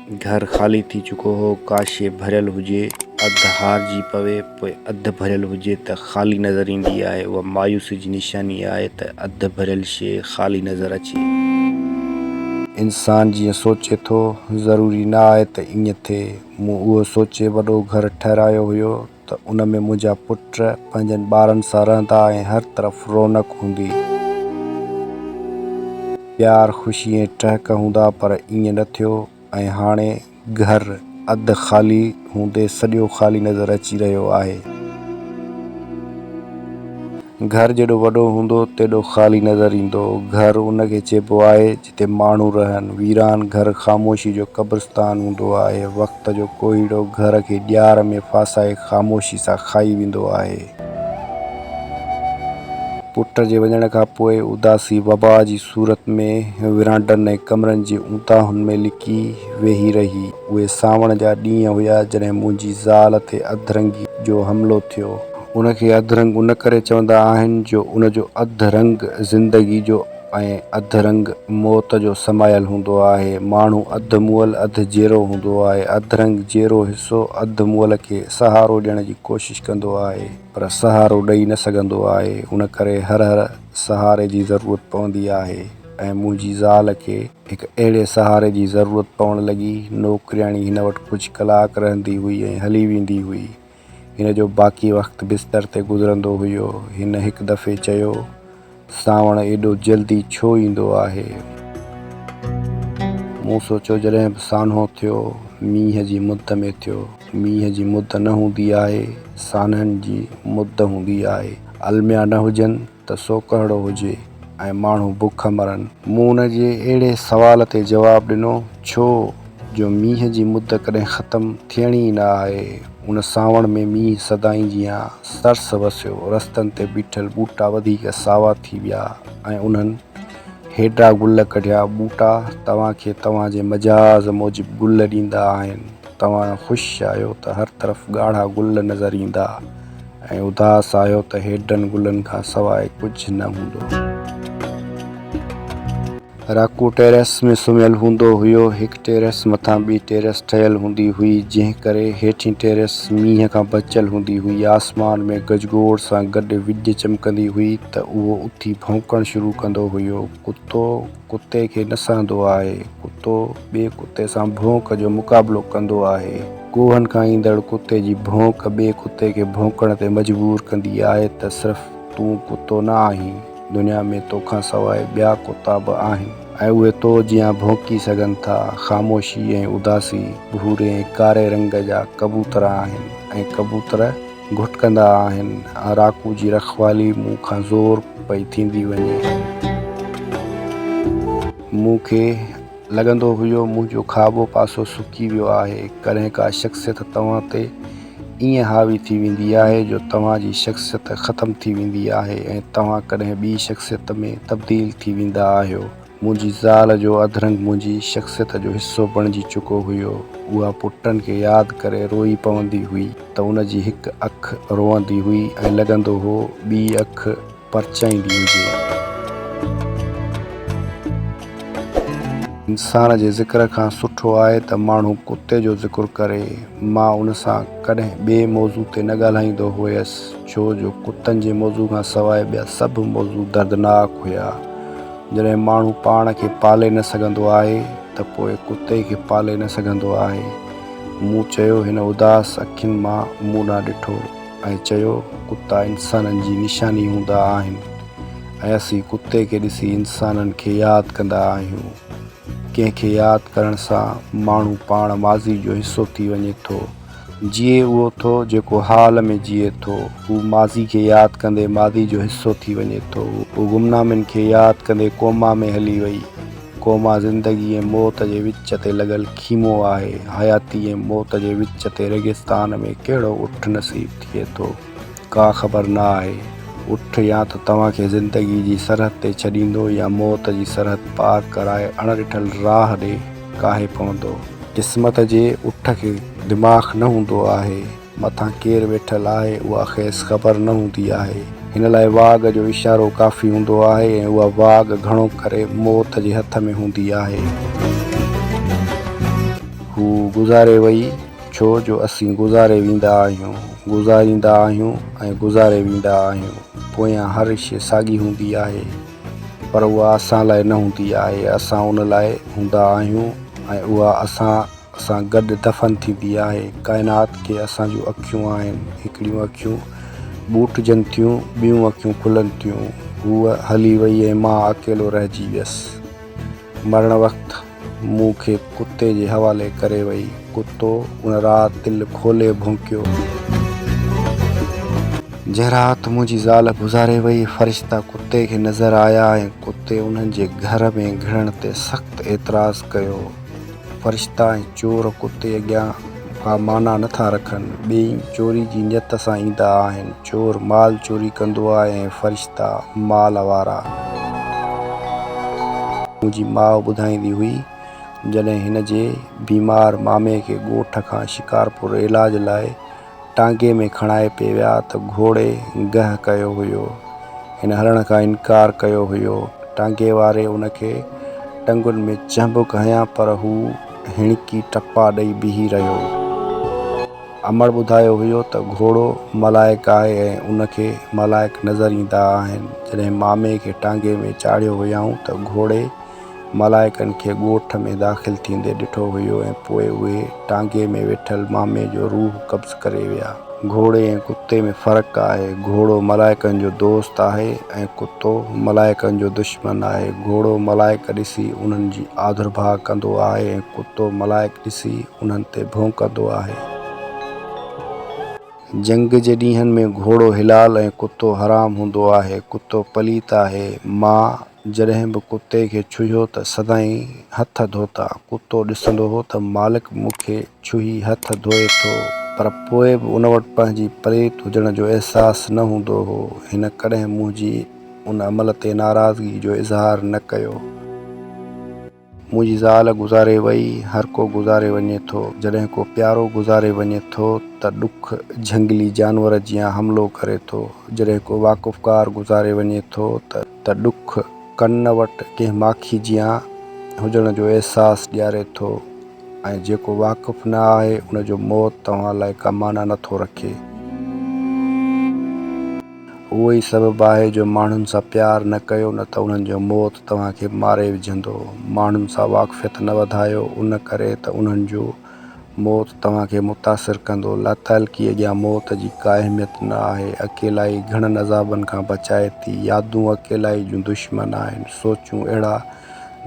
گهر خالي ٿي چڪو هو. ڪا شيء ڀريل هجي، اڌ هارجي پوي، پوء اڌ ڀريل هجي ته خالي نظر ايندي آهي. اها مايوسي جي نشاني آهي ته اڌ ڀريل شيء خالي نظر اچي. انسان جيئن سوچي ٿو، ضروري نه آهي ته ائين ٿئي. مون اهو سوچي وڏو گهر ٺهرايو هيو ته ان ۾ منهنجا پٽ پنهنجن ٻارن سان رهندا ۽ هر طرف رونق هوندي. پيار، خوشي ۽ ٽهڪ هوندا پر ائين نه ٿيو ۽ هاڻي گهر اڌ خالي هوندي سڄو خالي نظر اچي رهيو آهي. گهر جيڏو وڏو هوندو تيڏو خالي نظر ايندو. گهر ان کي چئبو آهي جتي ماڻهو رهن. ويران گهر خاموشي جو قبرستان هوندو آهي. وقت جو ڪوهيڙو گهر کي ڄار ۾ ڦاسائي خاموشي سان کائي ويندو آهي. پٽ جي وڃڻ کان پوء اداسي وبا جي صورت ۾ ورانڊن ۽ ڪمرن جي اونداهن ۾ لڪي ويهي رهي. اهي سانوڻ جا ڏينهن هيا جڏهن منهنجي زال تي اڌرنگي جو حملو ٿيو. ان کي اڌرنگ ان ڪري چوندا آهن جو ان جو اڌ رنگ زندگي جو ۽ اڌ رنگ موت جو سمايل هوندو آهي. ماڻهو اڌ مئل اڌ جيئرو هوندو آهي. اڌ رنگ جيئرو حصو اڌ مئل کي سهارو ڏيڻ جي ڪوشش ڪندو آهي پر سهارو ڏئي نه سگهندو آهي. ان ڪري هر هر سهاري جي ضرورت پوندي آهي ۽ منهنجي زال کي هڪ اهڙي سهاري جي ضرورت پوڻ لڳي. نوڪرياڻي هن وٽ ڪجهه ڪلاڪ رهندي هئي ۽ هلي ويندي هئي. هن جو باقي وقت بستر تي گذرندو هيو. هن هڪ دفعي چيو، سانوڻ ايڏو جلدي ڇو ايندو آهي؟ مون سوچيو جڏهن به سانحو ٿيو، مينهن جي مد ۾ ٿيو. مينهن جي مد نه هوندي آهي، سانحن جي مد هوندي آهي. الميا نه هجن ته سوڪهڙو هجي ۽ ماڻهو بک مرن. مون ان جي اهڙي سوال تي جواب ڏنو، ڇو جو مينهن جي مد ڪڏهن ختم ٿيڻي ئي نه آهي. ان سانوڻ ۾ مينهن سدائين جيان سرس وسيو. رستن تي بيٺل ٻوٽا وڌيڪ ساوا ٿي ويا ۽ انهن هيڊا گل ڪڍيا. ٻوٽا توهان کي توهان جي مجاز موجب گل ڏيندا آهن. توهان خوش آهيو ته هر طرف ڳاڙها گل نظر ايندا. ۽ اداس آهيو ته هيڊن گلن کان سواء ڪجهه نه هوندو. راڪو ٽيرس ۾ سمهيل هوندو هيو. هڪ ٽيرس مٿان ٻي ٽيرس ٺهيل هوندي هئي، جنهن ڪري هيٺين ٽيرس مينهن کان بچيل هوندي هئي. آسمان ۾ گجگوڙ سان گڏ وڄ چمڪندي هئي ته اهو اٿي ڀونڪڻ شروع ڪندو هيو. ڪتو ڪتي کي نه سهندو آهي. ڪتو ٻئي ڪتي سان ڀونڪ جو مقابلو ڪندو آهي. ڪوهن کان ايندڙ ڪتي جي ڀونڪ ٻئي ڪتي کي ڀونڪڻ تي مجبور ڪندي آهي ته صرف تون ڪتو نه آهين، دنيا ۾ توکان سواء ٻيا ڪتا به آهن ۽ اهي تو جيان ڀونڪي سگهن ٿا. خاموشي ۽ اداسي ڀوري ۽ ڪاري رنگ جا ڪبوتر آهن ۽ ڪبوتر گهٽڪندا آهن. راڪو جي رکوالي مون کان زور پئي ٿيندي وڃي. مون کي لڳندو هيو منهنجو کاٻو پاسو سڪي ويو آهي. ڪڏهن ڪا شخصيت توهان تي ائين حاوي ٿي ويندي آهي جو توهان جي شخصيت ختم ٿي ويندي آهي ۽ توهان ڪڏهن ٻي شخصيت ۾ تبديل ٿي ويندا آهيو. منهنجي زال جو اڌرنگ منهنجي شخصيت جو حصو بڻجي چڪو هيو. اها پٽن کي ياد ڪري روئي پوندي هئي ته ان جي هڪ اک روئندي هئي ۽ لڳندو هو ٻي اک پرچائيندي هجي. انسان جي ذڪر کان سٺو آهي ته ماڻهو ڪتي جو ذڪر ڪري. مان ان سان ڪڏهن ٻئي موضوع تي نه ڳالهائيندو هيس ڇو جو ڪتن جي موضوع کان سواء ٻيا سڀ موضوع دردناڪ هيا. جڏهن ماڻهو پاڻ کي پالي نه سگهندو آهي ته پوء ڪتي کي پالي نه سگهندو آهي. مون چيو. هن اداس اکين مان مون ڏانهن ڏٺو ۽ چيو، ڪتا انسانن جي نشاني هوندا آهن ۽ اسين ڪتي کي ڏسي انسانن کي ياد ڪندا آهيون. ڪنهن کي ياد ڪرڻ سان ماڻهو پاڻ ماضي جو حصو ٿي وڃي ٿو. جيئي اهو ٿو جيڪو حال ۾ جيئي ٿو. هو ماضي کي ياد ڪندي ماضي جو حصو ٿي وڃي ٿو. هو گمنامين کي ياد ڪندي ڪوما ۾ هلي وئي. ڪوما زندگي ۽ موت جي وچ تي لڳل خيمو آهي. حياتي ۽ موت جي وچ تي ريگستان ۾ ڪهڙو اٺ نصيب ٿئي ٿو، ڪا خبر نه آهي. اٺ يا ته توهان کي زندگي جي سرحد تي ڇڏيندو يا موت جي سرحد پار ڪرائي اڻ ڏٺل راهه ڏي ڪاهي پوندو. قسمت جي اٺ کي دماغ نه هوندو آهي. مٿان ڪير ويٺل آهي اها کيس خبر نه هوندي آهي. هن لاء واڳ جو اشارو ڪافي هوندو آهي ۽ اها واڳ گهڻو ڪري موت جي هٿ ۾ هوندي آهي. هوء گذاري وئي، ڇو جو اسين گذاري ويندا آهيون، گذاريندا آهيون ۽ گذاري ويندا آهيون. پويان هر شيء ساڳي هوندي آهي، پر اها اسان لاء نه هوندي آهي. اسان ان لاء هوندا آهيون ۽ اها اسان سان گڏ دفن ٿيندي آهي. ڪائنات کي اسان جون اکيون آهن. هڪڙيون اکيون ٻوٽجن ٿيون، ٻيون اکيون کلن ٿيون. هوء هلي وئي ۽ مان اڪيلو رهجي ويس. مرڻ وقت مون کي ڪتي جي حوالي ڪري وئي. ڪتو ان رات دل کولي ڀونڪيو. جنهن رات منهنجي زال گذاري وئي، فرشتا ڪتي کي نظر آيا ۽ ڪتي انهن جي گهر ۾ گهڙڻ تي سخت اعتراض ڪيو. فرشتا ۽ چور ڪتي اڳيان ڪا معنيٰ نه ٿا رکن. ٻئي چوري جي نيت سان ايندا آهن. چور مال چوري ڪندو آهي ۽ فرشتا مال وارا. منهنجي ماء ٻڌائيندي هئي، جڏهن هن جي بيمار مامي کي ڳوٺ کان شڪارپور علاج لاء ٽانگي ۾ کڻائي پئي ويا ته گهوڙي گهه ڪيو هيو. هن هلڻ کان انڪار ڪيو هيو. ٽانگي واري ان کي ٽنگن ۾ چهنبڪ هنيا پر هو هڻڪي ٽپا ڏئي بيهي رهيو. امڙ ٻڌايو هيو ته گهوڙو ملائڪ آهي ۽ ان کي ملائڪ نظر ايندا آهن. جڏهن مامي کي ٽانگي ۾ چاڙهيو هيائون ته گهوڙي ملائڪن کي ڳوٺ ۾ داخل ٿيندي ڏٺو هيو ۽ پوء اهي ٽانگي ۾ ويٺل مامي جو روح قبض ڪري ويا. گهوڙي ۽ ڪتي ۾ فرق آهي. گهوڙو ملائڪن جو دوست آهي ۽ ڪتو ملائڪن جو دشمن آهي. گهوڙو ملائڪ ڏسي انهن جي آڌرڀاء ڪندو آهي ۽ ڪتو ملائڪ ڏسي انهن تي ڀونڪندو آهي. جنگ جي ڏينهن ۾ گهوڙو حلال ۽ ڪتو حرام هوندو آهي. ڪتو پليت آهي. مان جڏهن به ڪتي کي ڇهيو ته سدائين هٿ ڌوتا. ڪتو ڏسندو هو ته مالڪ مون کي ڇهي هٿ ڌوئي ٿو. پر پوء به ان وٽ پنهنجي پليت هجڻ جو احساس نه هوندو هو. هن ڪڏهن منهنجي ان عمل تي ناراضگي جو اظهار نه ڪيو. منهنجي زال گذاري وئي، هر ڪو گذاري وڃي ٿو. جڏهن ڪو پيارو گذاري وڃي ٿو ته ڏک جهنگلي جانور جيان حملو ڪري ٿو. جڏهن ڪو واقفڪار گذاري وڃي ٿو ته ڏک ڪن وٽ ڪنهن ماکي جيان هجڻ جو احساس ڏياري ٿو ۽ جيڪو واقف نه آهي ان جو موت توهان لاء ڪا معنيٰ نه ٿو رکي. اهو ئي سبب آهي جو ماڻهن سان پيار نه ڪيو نه ته انهن جو موت توهان کي ماري وجهندو. ماڻهن سان واقفيت نه وڌايو ان ڪري ته انهن جو موت توهان کي متاثر ڪندو. لاتعلقي اڳيان موت جي ڪا اهميت نه آهي. اڪيلائي گهڻن عذابن کان بچائي ٿي. يادون اڪيلائي جون دشمن آهن. سوچون اهڙا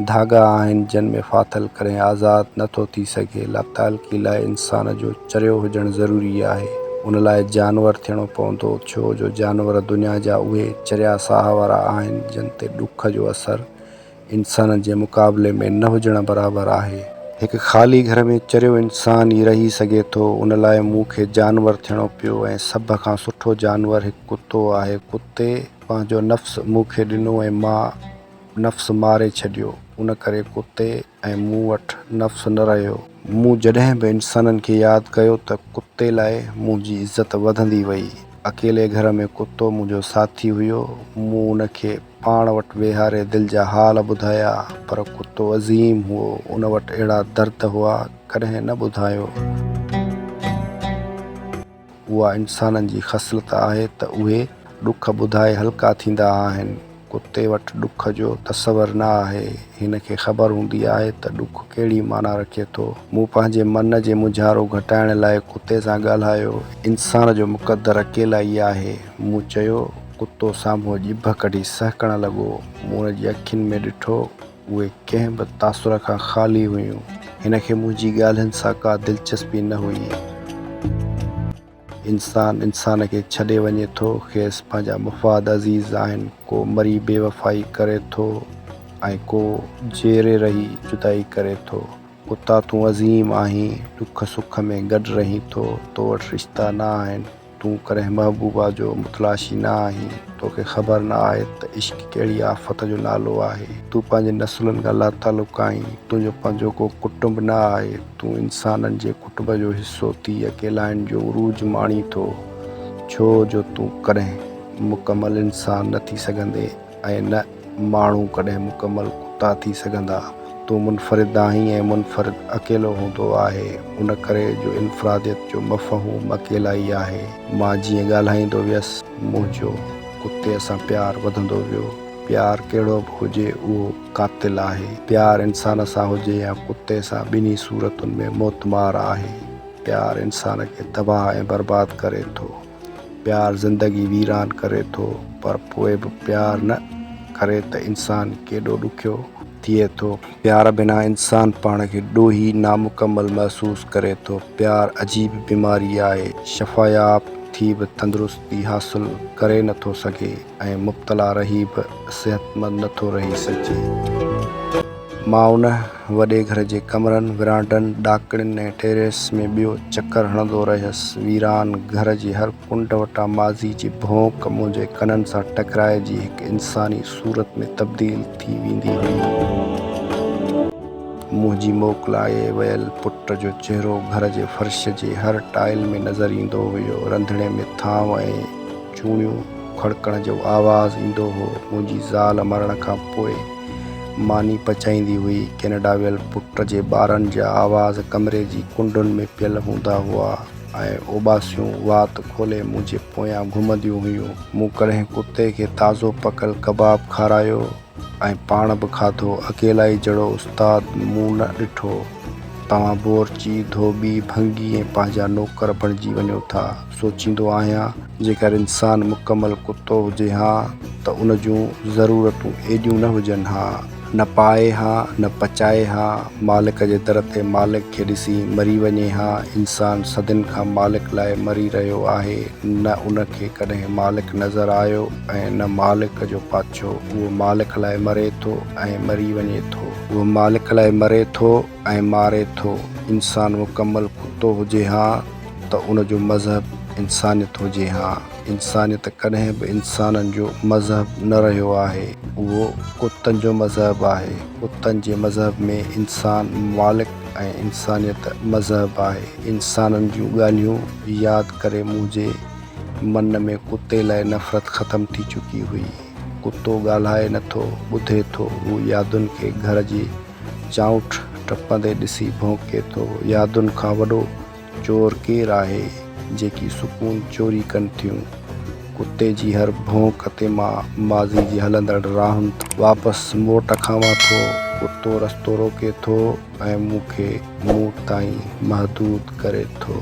ڌاڳا آهن جن ۾ ڦاٿل ڪڏهن آزاد نه ٿو ٿي سگهي. لاتعلقي لاء انسان جو چريو هجڻ ضروري آهي. ان لاء جانور ٿيڻو پوندو، ڇو جو جانور دنيا جا اهي چريا ساهه وارا آهن جن تي ڏک جو اثر انسانن جي مقابلي ۾ نه هجڻ برابر آهي. هڪ خالي گهر ۾ چريو انسان ئي رهي سگهي ٿو. ان لاء مون کي جانور ٿيڻو پيو ۽ سڀ کان سٺو جانور هڪ ڪتو آهي. ڪتي پنهنجو نفس مون کي ڏنو ۽ مان نفس ماري ڇڏيو، ان ڪري ڪتي ۽ مون وٽ نفس نه رهيو. مون جڏهن به انسانن کي ياد ڪيو ته ڪتي لاء منهنجي عزت وڌندي وئي. اڪيلي گهر ۾ ڪتو منهنجو ساٿي هيو. مون ان کي پاڻ وٽ ويهاري دل جا حال ٻڌايا، پر ڪتو عظيم هئو، ان وٽ اهڙا درد هئا، ڪڏهن نه ٻڌايو. اها انسانن جي خصلت آهي ته اهي ڏک ٻڌائي هلڪا ٿيندا آهن. ڪتي وٽ ڏک جو تصور نه آهي. هن کي خبر هوندي آهي ته ڏک ڪهڙي معنيٰ رکي ٿو. مون پنهنجي من جي مونجهارو گهٽائڻ لاء ڪتي سان ڳالهايو. انسان جو مقدر اڪيلائي آهي. مون چيو. ڪتو سامهون ڄڀ ڪڍي سهڪڻ لڳو. مون ان جي اکين ۾ ڏٺو. اهي ڪنهن به تاثر کان خالي هيون. هن کي منهنجي ڳالهين سان ڪا دلچسپي نه هئي. انسان انسان کي ڇڏي وڃي ٿو، کيس پنهنجا مفاد عزيز آهن. ڪو مري بي وفائي ڪري ٿو ۽ ڪو جيئري رهي جدائي ڪري ٿو. ڪتا تون عظيم آهين، ڏک سک ۾ گڏ رهين ٿو، تو وٽ رشتا نه آهن. تون ڪڏهن محبوبا جو متلاشي نه آهين. توکي خبر نه آهي ته عشق ڪهڙي آفت جو نالو آهي. تون پنهنجي نسلن کان لاتعلق آهين. تنهنجو پنهنجو ڪو ڪٽنب نه آهي. تون انسانن جي ڪٽنب جو حصو ٿي اڪيلائين جو عروج ماڻين ٿو. ڇو جو تون ڪڏهن مڪمل انسان نه ٿي سگهندين ۽ نه ماڻهو ڪڏهن مڪمل ڪتا ٿي سگهندا. تون منفرد آهين ۽ منفرد اڪيلو هوندو آهي، ان ڪري جو انفراديت جو مفهوم اڪيلائي آهي. مان جيئن ڳالهائيندو ويس، منهنجو ڪتي سان پيار وڌندو ويو. پيار ڪهڙو به هجي، اهو قاتل آهي. پيار انسان سان هجي يا ڪتي سان، ٻنهي صورتن ۾ موتمار آهي. پيار انسان کي تباهه ۽ برباد ڪري ٿو. پيار زندگي ويران ڪري ٿو پر پوء به پيار نه ڪري ته انسان ڪيڏو ڏکيو ٿئي ٿو. پيار بنا انسان پاڻ کي ڏوهي، نامڪمل محسوس ڪري ٿو. پيار عجيب بيماري آهي. شفاياب ٿي به تندرستي حاصل ڪري نه ٿو سگهي ۽ مبتلا رهي به صحتمند نه ٿو رهي سگهجي. مان ان وڏي گهر جي ڪمرن، ورانڊن، ڏاڪڻين ۽ ٽيريس ۾ ٻيو چڪر هڻندو رهيس. ويران گهر جي هر ڪنڊ وٽان ماضي جي ڀونڪ منهنجي ڪنن سان ٽڪرائجي هڪ انساني صورت ۾ تبديل ٿي ويندي هئي. منهنجي موڪلائي ويل پٽ جو چهرو گهر جي فرش جي هر ٽائل ۾ نظر ايندو هيو. رنڌڻي ۾ ٿانو ۽ چوڻيون کڙڪڻ جو آواز ايندو هو. منهنجي زال مرڻ کان پوء ماني پچائيندي هئي. ڪئناڊا ويل پٽ جي ٻارن جا آواز ڪمري جي ڪنڊن ۾ پيل هوندا هئا ۽ اوٻاسيون وات کولي منهنجي پويان گهمنديون هيون. مون ڪڏهن ڪتي کي تازو پڪل ڪباب کارايو ۽ پاڻ به کاڌو. اڪيلائي جهڙو استاد مون نه ڏٺو. توهان بورچي، ڌوٻي، ڀنگي ۽ پنهنجا نوڪر بڻجي وڃو ٿا. سوچيندو آهيان، جيڪر انسان مڪمل ڪتو هجي ها ته ان جون ضرورتون ايڏيون نه هجن ها. نه پائي ها، نه پچائي ها، مالڪ جي در تي مالڪ کي ڏسي مري وڃي ها. انسان صدين کان مالڪ لاء مري رهيو آهي، نه ان کي ڪڏهن مالڪ نظر آيو ۽ نه مالڪ جو پاڇو. اهو مالڪ لاء مري ٿو ۽ مري وڃي ٿو. اهو مالڪ لاء مري ٿو ۽ ماري ٿو. انسان مڪمل ڪتو هجي ها ته ان جو مذهب انسانيت هجي ها. انسانيت ڪڏهن به انسانن جو مذهب نه رهيو آهي. اهو ڪتن جو مذهب آهي. ڪتن جي مذهب ۾ انسان مالڪ ۽ انسانيت مذهب آهي. انسانن جون ڳالهيون ياد ڪري منهنجي من ۾ ڪتي لاء نفرت ختم ٿي چڪي هئي. ڪتو ڳالهائي نه ٿو، ٻڌي ٿو. هو يادن کي گهر جي چانئٺ ٽپندي ڏسي ڀونڪي ٿو. يادن کان وڏو چور ڪير آهي، جيڪي سڪون چوري ڪن ٿيون. ڪتي جي هر ڀونڪ تي مان ماضي جي هلندڙ راهن تان واپس موٽ کاوان ٿو. ڪتو رستو روڪي ٿو ۽ مون کي مون تائين محدود ڪري ٿو.